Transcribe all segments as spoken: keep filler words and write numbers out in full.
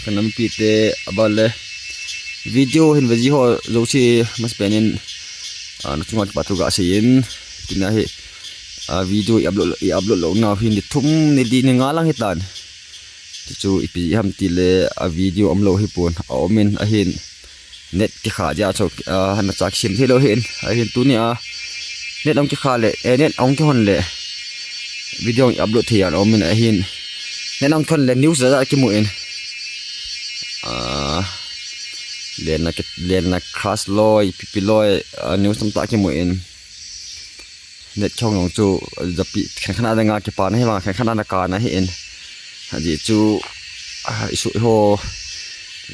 Ka nampi te, aban le video hin ve ji ho jouse masapen in, ah, na chunga kipa thu ga sei in, tunia hi, ah, video i upload, i upload lou nau hin ni thum ni li ni nga lang hitan. Chuchu ipi ham ti le, a video um lou hi pon, a um in ahin net kikha jeh a chu, ah, na chak sim thei lou hin, ahin tunia net ong kikha le, eh, net ong kihon le video ong upload thei a um in ahin. Net ong kihon le news jat jat kimu in. Ah, lenna ki, lenna crash loi, pipi loi, ah, news tamtah kimu in. Net kihong jong chu, japi, khenkhat a dinga kipana hi vang, khenkhat a na kana hi in. Ajeh chu, ah, i su, i ho,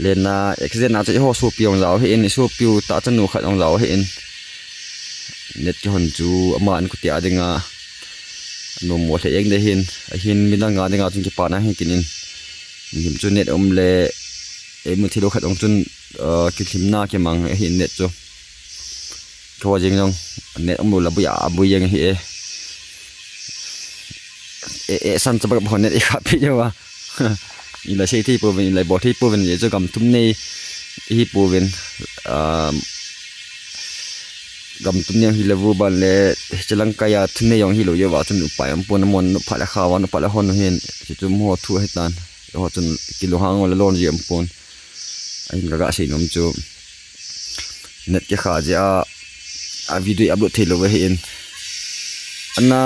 lenna, accident a chu i ho sopi jong jao hi in, i sopiu tah chu nu khat jong jao hi in. Net kihon chu, ama in khutia dinga, nom mo lheh jeng de hin, ahin midang a dinga chun kipana hi kin in. Mihem chu net um le, eimu thei lou khat jong chun, ah, kilhimna kimang ahi net chu. Kho jeng jong, net um lou la bui a, bui jeng ahi e. E, e, san chabak bak net i kha pi jeng a. I la sei thei pouvin, i la bol thei pouvin, jeh chu gam thum nei, i hi pouvin. Ah, gam thum nei hi le vu ban le, hiche lang kai a thum nei jong hi lou jeh uva chun upai um pon, amon nu pha le kha uva, nu pha le hon u hin, hiche chu mo thu ahi tan. Ho chun kilunghang u le lon ji um pon. Ahin ka ga sei nom chu. Net kikha jeh a, a video i upload thei lou ve hi in. Ana,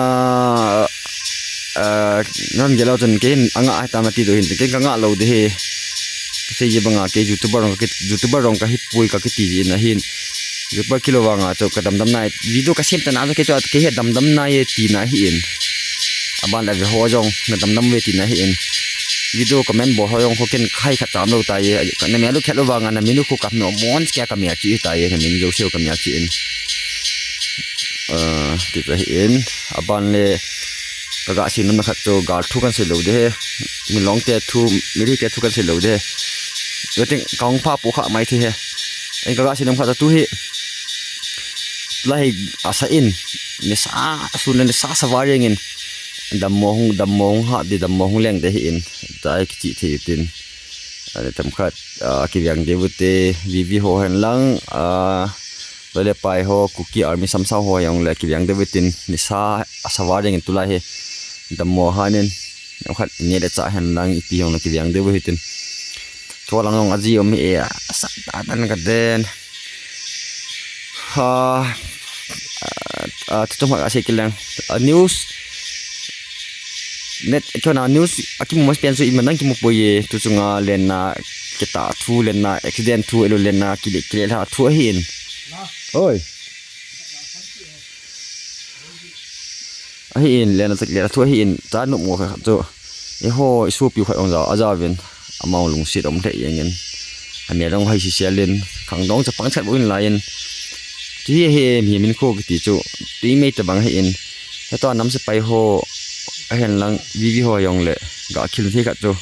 ah, nan gel lou chun kei hin anga ai tam ati do hin, kei ka nga lou de hi. Ka sei ji banga kei YouTuber jong ka ki, YouTuber jong ka hi poi ka kiti ji in ahin. YouTuber kilou vanga chu ka damdam nai. Video ka sem ta na chu kei chu kei hi damdam nai e tina hi in. Aban le ve ho jong na damdam ve tina hi in. Video comment bol ho jong kho ken khai khat cham lou tai e. Ka na mel u khet lou vanga na min u khu ka nom mon kei ka mel chi tai e, na min jouse u ka mel chi in. Ah, ti ta hi in. Aban le ka ga sei nom na khat chu gal thu kan sei lou de he. Milong te thu, Meitei te thu kan sei lou de he. Yo ting ka hung pha pu kha mai thi he. Ei ka ga sei nom khat chu tu hi. Lai asa in. Nisa, sun nisa sa va jeng in. Dammo hung, dammo hung ha di, dammo hung leng de hi in. Tai kichi thei tin. Ale tam khat, ah, kiveng diu te, V V ho hen lang, ah, loi le pai ho, Kuki Army samsau ho jong le kiveng diu tin, nisa, asa va jeng in tulai hi, dammo hanin, jong khat ne le cha hen lang, ipi jong le kiveng diu hi tin. Tho lang jong aji um hi e, asa ta tan ka den. Ha, ah, ah, tu tu ma ka sei kilang. Ah, news. Net, kona news, akimu mas pen su iman nang kimu poi e, tu chunga lenna, kita thu, lenna, accident thu, elo lenna, kile, kile la thu ahin. Oi. Ahin, lenna, kile la thu ahin, ta nu mo kha chu. Eiho, i sopiu khat ong ja, aja vin. Amau lungset um lheh jeng in. Amel ong hai sisel in. Khangdong chapang chat bou in lai in. Chu hi hi, mi min kho kiti chu. Tui mei tabang hi in. Heto nam sepai ho. Ahen lang, V V ho jong le. Ga khil thei khat chu.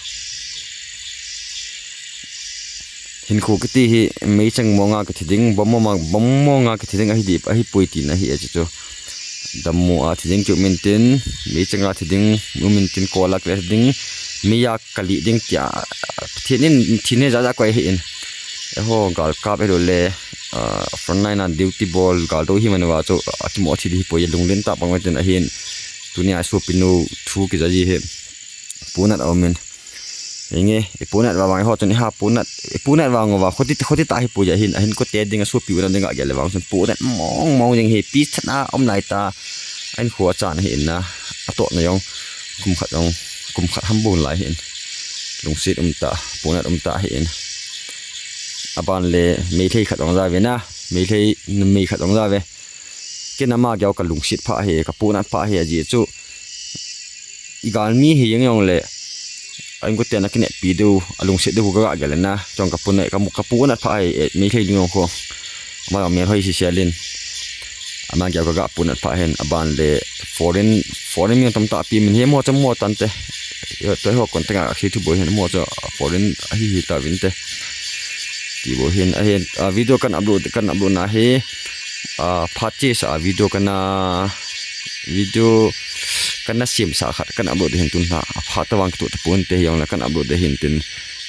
Hinkho kiti hi, meichang monga kithi ding, bom monga, bom monga kithi ding ahi dip, ahi poi tina hi e chu chu. Dammo a thi ding chu min tin, meichang a thi ding, mu min tin, kol a kile ding, mei a kali ding tia, Pathen in thina jat jat koi hi in. Eiho, galkap elo le, ah, frontline a duty bol, galdo hi man uva chu, akimu thi di hi poi, lunglen tah bang tin ahin. Tunia sopinu thu kija ji hi. Punat a um in. Inge, i punat vang ho chun i ha punat, i punat vang uva, khoti, khoti ta hi poi ahin, ahin kote ding a sopi u na ding a gel le vang chun punat mong mong ding hi, pi chan a um lai ta, ahin kho a chan hi in na, atoh na jong, kum khat jong, kum khat ham bun lai hi in, lungset um ta, punat um ta hi in, aban le, Meitei khat jong ja ve na, Meitei, numei khat jong ja ve, Ken ama gel ka lungset pha hi, ka punat pha hi, ajeh chu i galmi hi jeng jong le, a inkote na kineppi diu, alungset diu ka ga gel na, chong ka punat, ka mu, ka punat pha hi, eh, Meitei ding jong kho. Ama jong mel hoi sisel in. Ama gel ka ga punat pha hin, aban le foreign, foreign mi tamtah pi min hi mo cham mo tante. Yo, to ho kon tenga ka si thu boi hin mo cha foreign ahi hi ta vin te. Ti bou hin, ahin, ah, video kan upload, kan upload na hi, ah, phat chesa video kana, video kana semsa khat kan upload hin tun na, aphat ta vang kitoh ta pon te hi jong le kan upload de hin tin,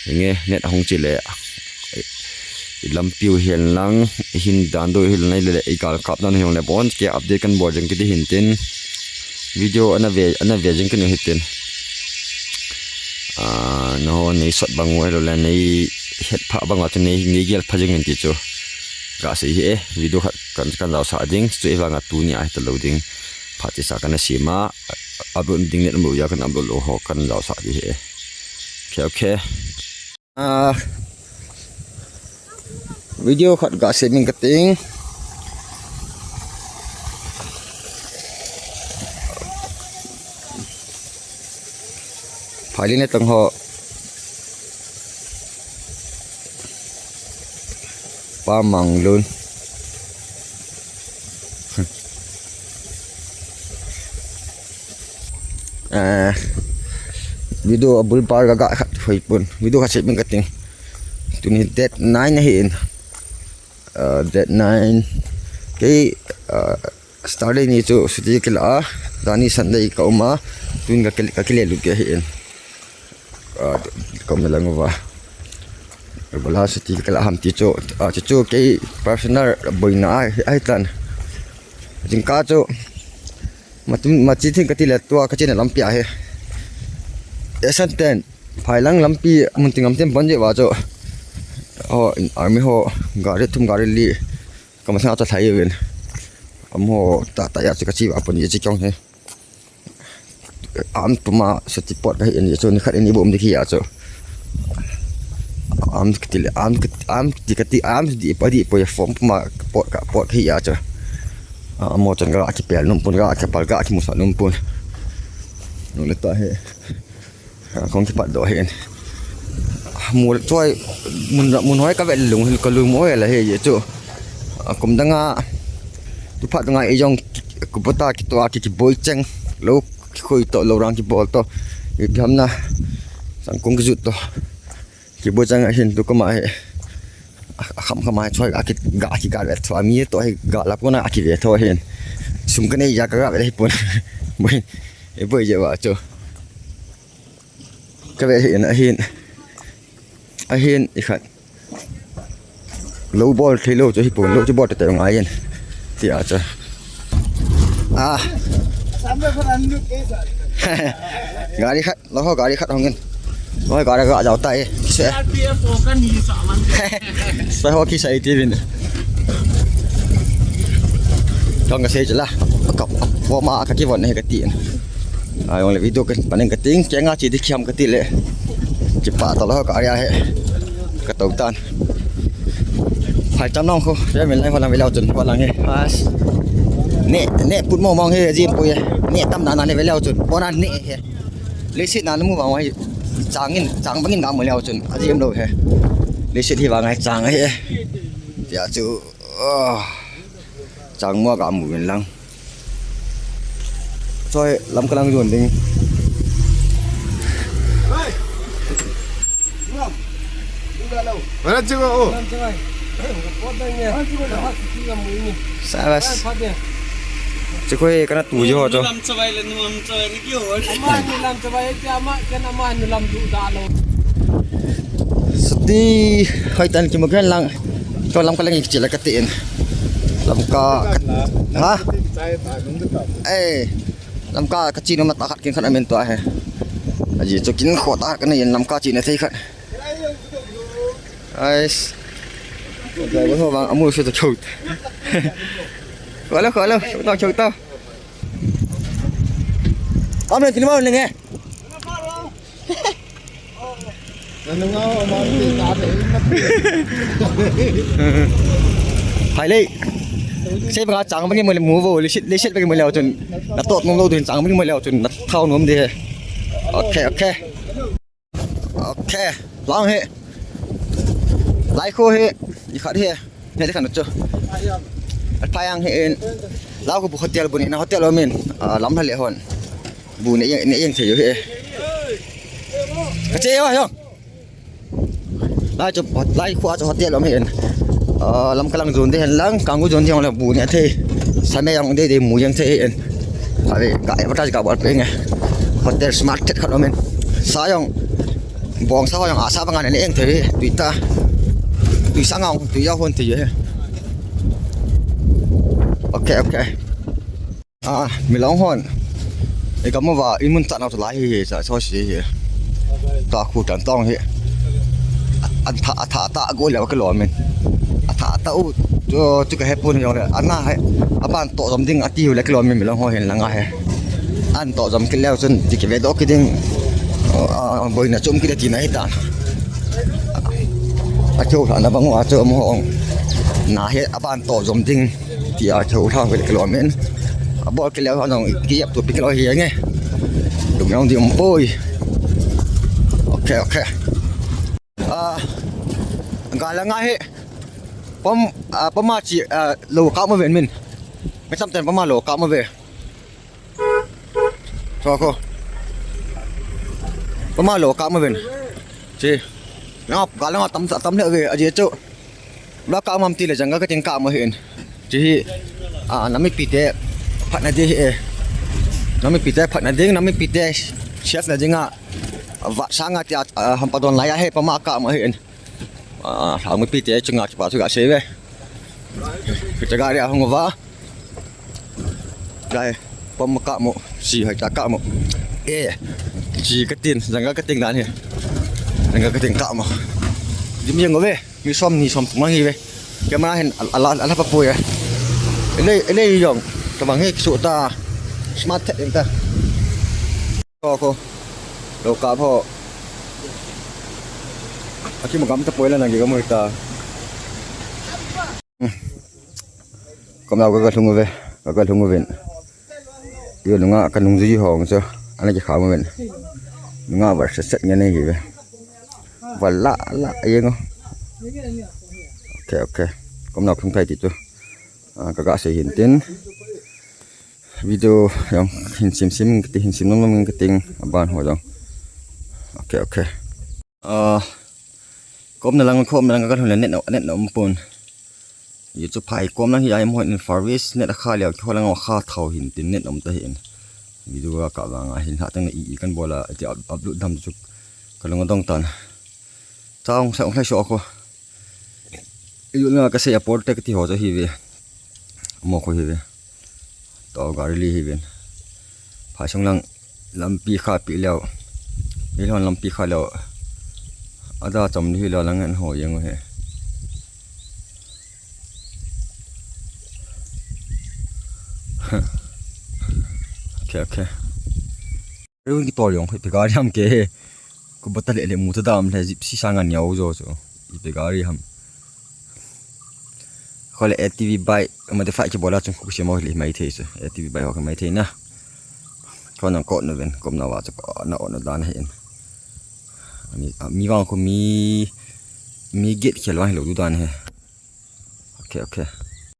Nge, net ahung chi le. I lampiu hihen lang, i hin dan do hihen lang le, i gal kap dan hihen le, bon ke update kan bol jeng kiti hin tin. Video ana ve, ana ve jeng kinu hitin. Ah, no, nei sot bang u, hello le, nei het pha bang u, chu nei, nei gel pha jeng in ti chu. Ga sei hi e, video khat kan, kan jao sa ding, chu i vang a tu ni a hi ta lo ding. Pha ti sa kan a sima, upload ding net mo ya kan upload lo ho kan jao sa di hi e. Okay, okay. Ah, video khat ga sei min ka ting. Phai le na tang ho. Pa Mang Lun. Eh, video a bul par ga ga khat hoi pun. Video khat sei min ka ting. Tuni date nine ahi in. Eh, date nine. Kei, eh, Saturday ni chu chuti kila a. Jani Sunday ka um a. Tun ka kile, ka kile lut ke ahi in. Ah, ka um na lang uva. Bala chuti kila ham ti chu. Ah, chu chu kei personal boina ahi, ahi tan. Jingkah chu. Matum, machi thing ka ti le tua ka chena lampi a hi. Esan ten, phai lang lampi, mun ting am ten bon je wa chu. Ho, army ho, gari thum gari li. Ka masang a cha thai ven. Amaho ta ta ya chu ka chi va pon ye chi kyong hi. Am puma sa ti pot ka hi en ye chu ni khat en i bom di khi ya chu. Am ti le, am, am ti ka ti, am di pa di po ye form puma pot ka pot khi ya chu. Amaho chan ga ki pel num pun ga ki pal ga ki musa num pun. Nung le ta he. Kong kipat doh hin. Mul choi mun, mun hoi ka vet lung hin ka lung mo la he ye chu. Kum danga tu phat danga i jong ku bota ki to a ki, ki boi cheng. Lo ki khoi to lo rang ki bol to. I pham na. Sang kong ki jut to. Ki boi cheng hin tu ka ma he. A, a kham kham a choi ga ki, ga ki ga vet tho a mi to hi ga la kona a ki vet tho hin. Sum ka nei ja ka ga vet hi pon. Boi, e boi je wa chu. Ka vet hin a hin. A hin i khat. Lo bol thei lo chu hi pon lo chu bol te te ngai hin. Ti a chu. Ah. Gari khat. Lo ho gari khat hongin. Lo ho gari ga jao tai. Se. R P F ho kan hi sa man. Sai ho ki sai ti vin. Tong ka sei chila. Ka form a ka ki von he ka ti. Ai, ong le video ka panen ka ting, ke nga chi di khiam ka ti le. Chi pa to lo ka ria he. Ka to tan. Phai cham nong khu, ve min lai ho lang ve leo chun, ho lang he. As. Ne, ne put mo mong he, jim pu ye. Ne tam na na le ve leo chun. Pona ne he. Leiset na mu vang wai chang in, chang bangin ga mu leo chun. A jim lo he. Leiset hi vang ai chang he. Ya chu. Ah. Chang mu ga mu vin lang. Choi, lam ka lang jon ding. Mana chigo o. Sabas. Chikoi kana tu jo cho. Chuti hoi tan ki mo khen lang. Cho lam ka lang ki chila ka tin. Lam ka. Ha? Eh. Lamka ka china mata khat kin khat amen tua he. Aji chu kin kho ta khat kana yen lamka china thei khat. Ais. Driver ho bang amu su to chot. Kholo kholo, to chot to. Am le kin ma le nge. Hai le. Sei banga chang bagi mo le mu vo, le sit, le sit bagi mo le chun. Na tot nom lo din chang bagi mo le chun. Na thau nom de. Okay, okay. Okay. Lang he. Lai kho he. I khat he. Ne de kan chu. Al phayang he en. Lau ko hotel bu ni na hotel lo min. Ah, lam le hon. Bu ne yang, ne yang thei yo he. Ka che yo yo. Lai chu, lai khu a chu hotel om hin. Ah, lam ka lang jon de hen lang, kang u jon de hong le bu ne thei. Sa me yang de de mu yang thei hen. Ka ve, ka advertise ka bol pe nge. Hotel smart thet khat om hin. Sa yang. Bongsa ho jong asa banga ne eng thei, tui ta. Tui sanga tui a hon thei he. Okay, okay. Ah, Milong hon. Ei kamu va, i mun ta nau ta lai hi hi, sa so si hi. Ta khu tan tong hi. An tha, a tha ta go le ka lo min. A tha ta u, tu, tu ka he pun jong le. Ana he, a ban to jom ding a ti u le ka lo min Milong ho hin langa he. An to jom ki leo chun ti ki ve do ki ding. Ah, boina chum ki de ti na hi ta. A chu la na bang wa chu mo hong. Na he a ban to jom ding. Ti a chu la ve ka lo min. A bol ki leo jong ki yap tu pi ka lo hi nge. Dum jong di um poi. Okay, okay. Ah, ga langa he. Pom, ah, poma chi, ah, lo ka mo ven min. Mi tam ten poma lo ka mo ve. Cho ko. Poma lo ka mo ven. Chi. Nga ga langa tam tam le ve a je chu. Lo ka mam ti le janga ka ting ka mo hin. Chi hi. Ah, na mipi te phatna ding hi e. Na mipi te phatna ding, na mipi te chef na ding a. Va sanga ti a, ah, hampa don lai a he poma ka mo hin. Ah, hang mipi te chunga kipa chu ga sei ve. Kita ga ri a hung va. Gai, pom ka mo, si hai ta ka mo. Eh, chi ka tin, janga ka ting dan hi. Janga ka ting ka mo. Dim jeng ve, mi som ni som mang hi ve. Camera hin ala ala pa pu ya. Ele ele jong, ta bang hi su ta. Smart tech ta. Ko ko. Lo ka pho. Aki mo gam ta poi la nang ki ka mo ta. Kom lau ka ka lhung uve, ka ka lhung uven. Yo nunga ka nung ji hong chu, ana ki kham uven. Nunga var set set nge nei hi ve. Val la la yeng o. Okay, okay. Kom lau khum kai ti chu. Ah, ka ga sei hin tin. Video jong hin sim sim ka ti, hin sim nom nom ka ting, aban ho jong. Okay, okay. Ah, kom na lang, kom na lang ka lhun le net na, net na um pon. YouTube phai kom lang hi ai mo in far west net a kha leo, kho lang a kha thau hin tin net um ta hin. Video ka ka vang a hin ha tang na i, i kan bol a ti up-, upload dam chu ka lung dong tan. Chang sa ong lai so ko. Yu nga ka sei a por te ka ti ho cha hi ve. Mo ko hi ve. To gari li hi ve. Phai sung lang lampi kha pi leo. Ni lon lampi kha leo. Ada chom ni hi lo lang an ho yeng he. Okay, okay. Rung ki tol jong, ipi gari ham ke he. Ko bata le le mu ta dam le Gypsy sanga niau jo jo. Ipi gari ham. Ko le A T V bike, modify ki bola chung ku se mo le mai thei se. A T V bike ho ke mai thei na. Ko nang ko no ven, kom na wa chu ko na o no dan he in. Mi, mi wang ko mi, mi get khel wang lo du dan he. Okay, okay.